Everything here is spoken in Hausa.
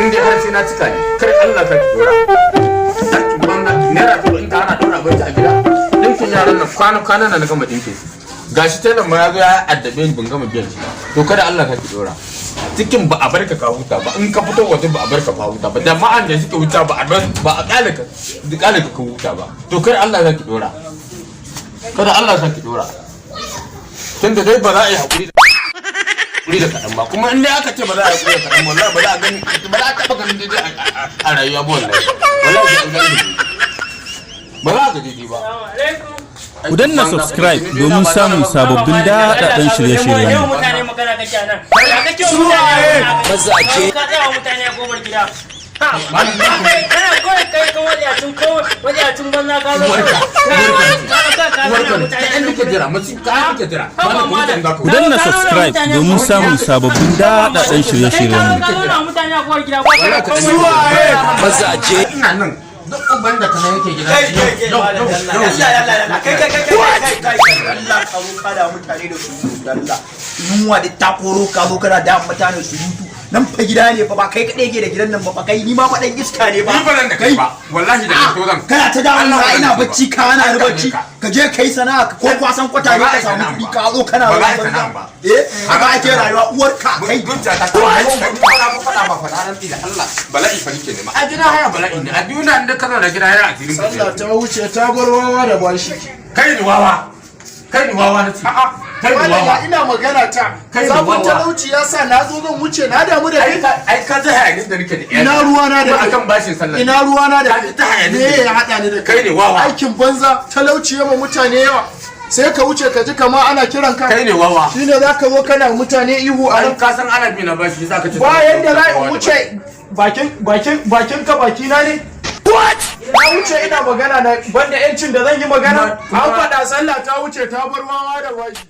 In dai har sai na cika ne, kar Allah ka dora. Aikin banza, naira to in ta ana dora abinci a gida. Dinkin yaran nan kwana kwana na gama dinkin su. Gashi telan ma ya zo ya addabe ni, ban gama biyan shi ba. To kada Allah ka ki dora. Cikin ba a bar ka ka huta ba, in ka fito waje ba a bar ka ka huta ba, jama'an da suke huta ba a bar ba a kale ka kale ka ka huta ba. To kar Allah ka ki dora. Kada Allah ka ki dora. Tunda dai ba za a yi hakuri da kaɗan ba, kuma in dai aka ce ba za a yi hakuri da kaɗan ba, wallahi ba za a gani, ba za a taɓa ganin daidai a rayuwa ba. Wallahi wallahi sai an gani daidai. Ba za a ga daidai ba. Ku danna subscribe domin samun sababbin daɗaɗɗen shirye-shiryen Yau mu. mutane magana kake a nan. Ya kake wa mutane magana? Mazaje. Ka tsaya wa mutane a kofar gida. Ha, kai kana kawai kai kan wadiyacin ko wadiyacin banza ka zo. Ka Uwarka ne kaɗan nake jira, masu kaɗan nake jira. Malam, ku mutan za ku. Ku danna subscribe domin samun sababbin daɗaɗɗen shirye-shiryen mu. Ka zauna wa mutane a kofar gida ba ka komai. Mazaje. Ina nan, duk uban da kana yake gida. Kai kai kai. Yau yau Allah yau. Allah Allah, kai kai kai kai kai kai, Allah, ka zo ka da mutane da surutu. Allah, yunwa da ta koro ka zo kana da mutane surutu. Nan fa gida ne fa, ba kai kadai ke da gidan nan ba fa. Kai, ni ma fa dan iska ne ba. Ni ba zan da kai ba wallahi, da to zan. Kana ta dawo Allah na ba zan ina da kai bacci ba. ka hana ni An dame bacci. ka. Ka je kai sana'a ko kwasan kwata ne Ba za ka a yi samu sana'a kuɗi ba. ka zo kana Ba za a yi banza. sana'a ba. Eh, haka ake rayuwa uwar ka kai. Zuciya ta kai fara ko fada ba fada ran da Allah, bala'i fa nake nema a gida haya, bala'i ne a duniya inda ka zauna gida haya a filin. Sallah ta wuce ta bar wawa da bashi. Kai ni wawa, kai ni wawa na ce, kai ni Malam, ya wawa. ina magana ta. Kai da Zafin wawa. talauci ya sa na zo zan wuce na damu da Ai kai. ka, ai ka ji hayanin da nake da iyali. Ina ruwana da Kuma kai. akan bashin sallah. Ina ruwana da Ka ji ta hayanin Me da ya haɗa ni da Kai ne wawa. Aikin banza, talauci ya ma mutane yawa. Sai ka wuce ka ji kama ana kiran ka. Kai ne wawa. Shine za ka zo kana mutane ihu a Ai nan. ka san ana bi na bashi, za ka ce. Ba yanda za in wuce bakin bakin bakin ka bakina ne. Na wuce ina magana na banda yancin da zan yi magana. An faɗa sallah ta wuce ta bar wawa da bashi.